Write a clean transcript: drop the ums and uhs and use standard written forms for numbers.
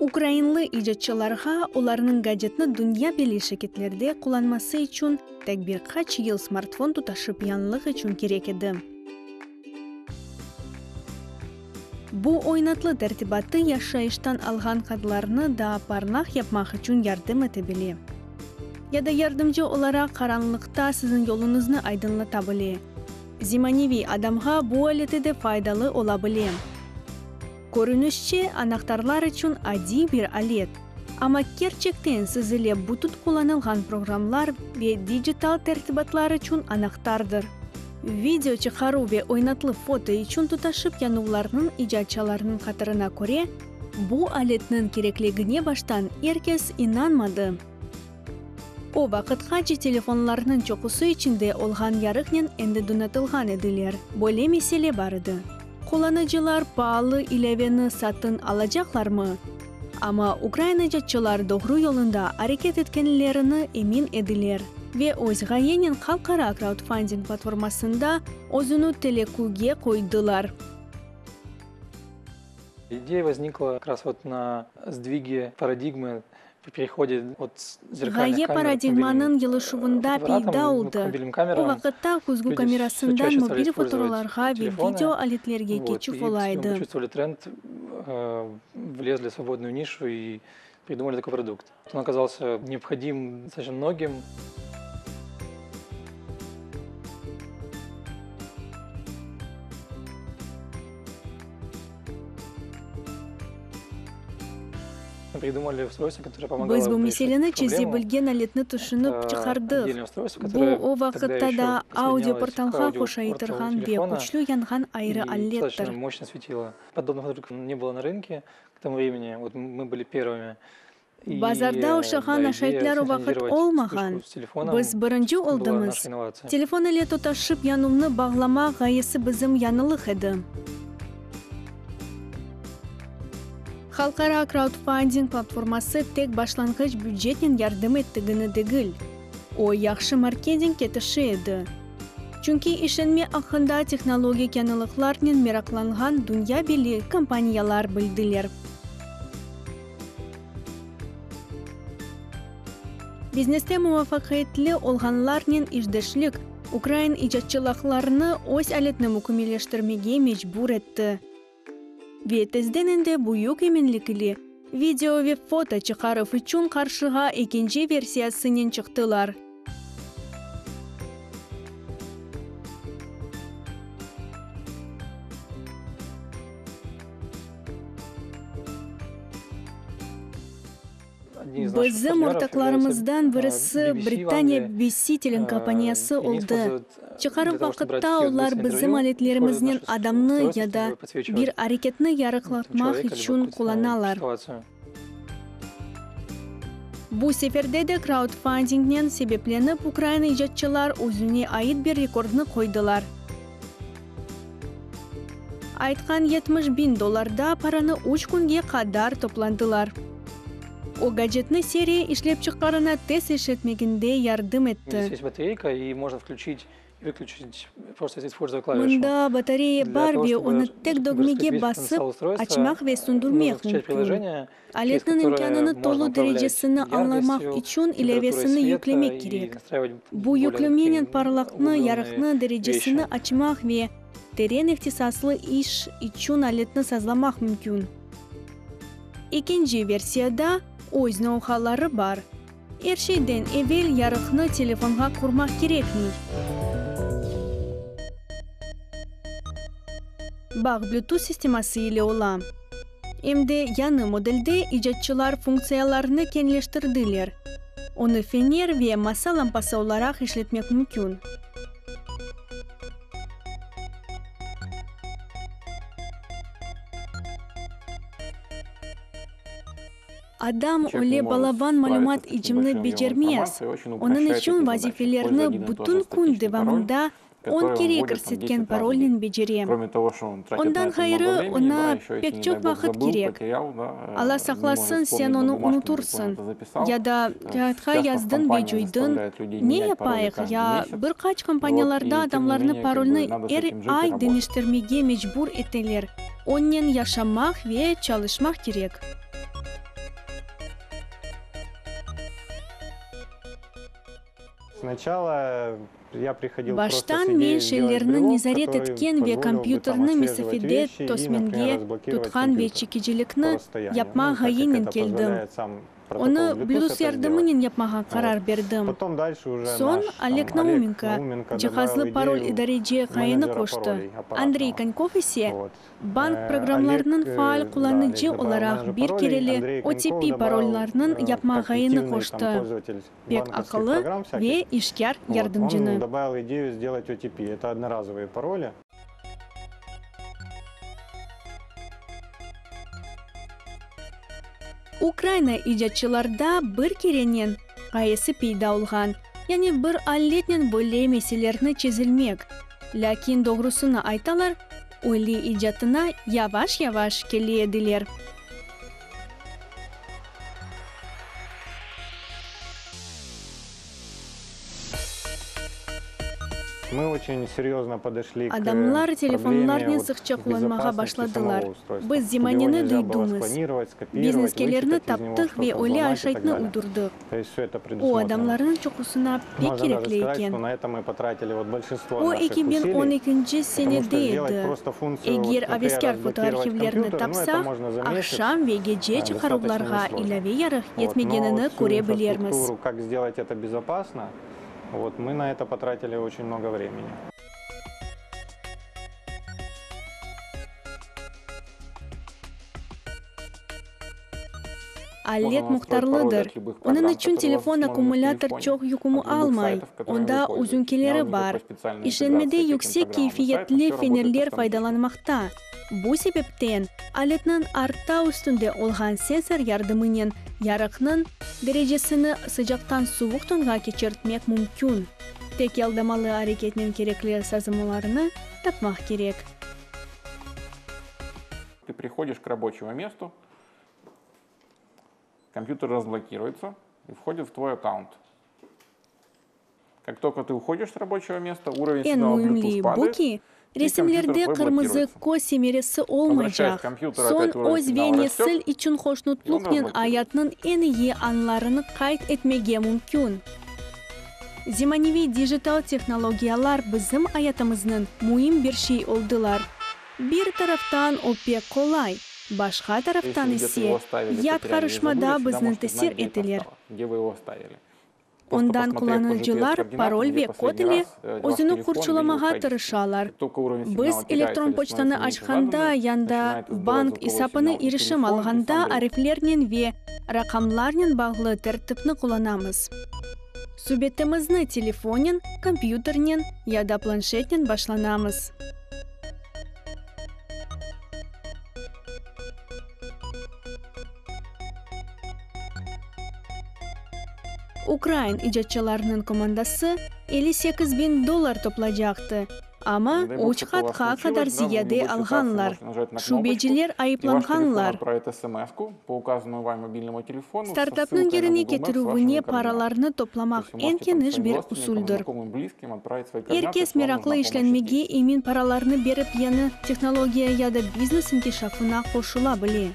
Ukrainlı icatçılarğa olarnıñ gacetni dünya belli şirketlerde qullanması içün tek bir qaç yıl smartfon tutaşıp yañılıq içün kerek edi. Bu oynatlı tertibatı yaşayıştan alğan qadlarnı daa parlaq yapmaq içün yardım ete bile. Ya da yardımcı olaraq qaranlıqta siziñ yoluñıznı aydınlata bile. Zemaneviy adamğa bu aleti de faydalı ola bile. Körünişçe, anahtarlar içün adiy bir alet. Amma kerçekten siz ile bütün qullanılğan programlar ve dijital tertibatlar içün anahtardır. Video çıqaruv ve oynatlı foto içün tutaşıp yanuvlarnıñ icatçılarınıñ hatırına köre, bu aletniñ kerekligine baştan er kes inanmadı. O vaqıtqace telefonlarnıñ çoqusı içinde olğan yarıqnen endi donatılğan ediler. Böyle mesele bar edi, qullanıcılar paalı ilâveni satın alacaqlarmı? Amma ukrain icatçılar doğru yolunda areket etkenlerini emin ediler ve öz ğayenen halqara kraudfanding platformasında özüni teleküge qoydılar. İdeya voznikla kak raz vot na sdvige paradigmı pri perehodе ot zerkalnıh Ğaye kamer k mobilnım paradigmanıñ yılışuvında fotoapparatам, peyda k oldı. mobilnım O kameram vaqıtta küzgü люди всё kamerasından чаще стали mobil использовать fotolarğa ve телефоны, video aletlerge вот, keçüv и ola мы edi. почувствовали тренд, влезли в свободную нишу и придумали такой продукт. Он оказался необходим достаточно многим. Biz bu meseleni çeze bilgen aletni tüşünip çıqardıq. Bu, o vaqıtta da audioportalğa qoşaytırğan ve küçlü yanğan ayrı alettir. Bazarda oşağan aşaytlar o vaqıt olmağan. Biz birinci oldımız. Telefon ile tutaşıp yanuvnı bağlamaq ğayesi bizim yañılıq edi. Halqara kraudfanding platforması tek başlanğıç bücetnen yardım ettigini degil, o, yahşı marketing ketişi edi. Çünki işlenme aqqında tehnologik yañılıqlarnen meraqlanğan dünya belli kompaniyalar bildiler. Bizneste muvafaqiyetli olğanlarnen işdeşlik ukrain icatçılaqlarını öz aletini mükemmelleştirmege mecbur etti. Ve tezden endi büyük eminlik ile video ve foto çıqaruv içün qarşığa ekinci versiyasınen çıqtılar. Bizim ortaqlarımızdan birisi Britaniya BBC telekompaniyası oldı. Çıqaruv vaqıtta olar bizim aletlerimiznen adamnı ya da bir areketni yarıqlatmaq içün qullanalar. Bu seferde de kraudfandingnen sebeplenip ukrain icatçılar özüne ait bir rekordnı qoydılar. Aytqan 70 biñ dollarda paranı üç künge qadar toplandılar. O, gacetni seriya işlep çıqarına tez işletmeginde yardım etti. Mında batareya bar ve onı tek dögmege basıp, açmaq ve söndürmek mümkün. Aletniñ imkânını tolu derecesini añlamaq içün ilâvesini yüklemek kerek. Bu yüklemenen parlaqnı, yarıqnı, derecesini açmaq ve teren ihtisaslı iş içün aletni sazlamaq mümkün. Ekinci versiyada öz nou-hauları bar. Er şeyden evel yarıqnı telefonğa qurmaq kerekmey. Bağ Bluetooth sisteması ile ola. Em de yañı modelde icatçılar funktsiyalarnı keñleştirdiler, onı fener ve masa lampası olaraq işletmek mümkün. Adam öyle balaban malümat icimni becermez, onıñ içün vazifelerni bütün kün devamında on kere kirsetken parolnen becere. Ondan ğayrı, oña pek çoq vaqıt kerek. Alla saqlasın, sen onı unutırsıñ, ya da kâğıtqa yazdıñ ve coydıñ. Ne yapayıq, ya bir qaç kompaniyalarda adamlarnı parolni er ay deñiştirmege mecbur eteler, onnen yaşamaq ve çalışmaq kerek. Baştan men şeylerni nezaret etken ve kompyuterni mesafede tosmenge tutqan ve çekicilikni yapmaq ğayenen keldim. Onı Bluetooth yardımınen yapmağa qarar berdim. Soñ Oleg Naumenko cihazlı parol idareci ğayeni qoştı, Andrey Konkov ise, bank programlarınıñ faal qullanıcı olaraq bir kereli OTP parollarnıñ yapma ğayeni qoştı. Pek aqıllı ve işkâr yardımcını. Ukraina icatçılarda bir kerenen ğayesi peyda olğan, yani bir aletnen böyle meselerni çezilmek. Lâkin doğrusını aytalar, öyle icatına yavaş-yavaş kele ediler. Adamlar telefonlarnen sıqça qullanmağa başladılar. Biz zemaneni duydumız. Biznes-kelerni taptıq ve öyle aşaytnı uydurdıq. O, adamlarnıñ çoqusına pek kerekli eken. O, 2012-nci senede edi. Eger aveskâr fotoarhivlerni tapsaq, aqşam ve gece çıqaruvlarğa ilâve yarıq yetmegenini köre bilermiz. Alet muhtarlıdır, onıñ içün telefon akkumulâtor çoq yükümi almay, onda üzünkileri bar. İşlenmede yüksek keyfiyetli fenerler faydalanmaqta. Bu sebepten, aletniñ artta üstünde olğan sensor yardımınen yarıqnıñ derecesini sıcaqtan suvuq tonğa keçirtmek mümkün. Tek yaldamalı areketnen kerekli sazımlarnı tapmaq kerek. Ты приходишь к рабочему месту, компьютер разблокируется и входит в твой аккаунт. Как только ты уходишь с рабочего места, уровень Eñ сигнала müimli Bluetooth bu падает, ki, и resimlerde компьютер твой qırmızı блокируется. köz semeresi olmaycaq, Возвращаясь к компьютеру, soñ опять уровень öz ve сигнала растет, nesil içün и он hoşnutlıqnen разблокируется. ayatnıñ eñ iyi anlarını qayd etmege mümkün. Zemaneviy dijital tehnologiyalar bizim ayatımıznıñ müim bir şey oldılar. Bir taraftan o pek qolay, başqa taraftan ise, yat qarışmada bizni tesir eteler. Ondan qullanıcılar parol ve kod ile özüni qorçalamağa tırışalar. Biz elektron poçtanı açqanda ya da bank esapına irişim alğanda ariflernen ve raqamlarnen bağlı tertipni qullanamız. Subetimizni telefonen, kompyuternen ya da planşetnen başlanamız. Ukrain icatçılarınıñ komandası 58 biñ dollar toplacaqtı, amma üç qatqa qadar ziyade alğanlar. Şübeciler ayıplanğanlar. Startapnıñ yerine ketirüvine paralarnı toplamaq eñ keniş bir usuldır. Er kes meraqlı işlenmege emin paralarnı berip yañı tehnologiya ya da biznes inkişafına qoşula bile.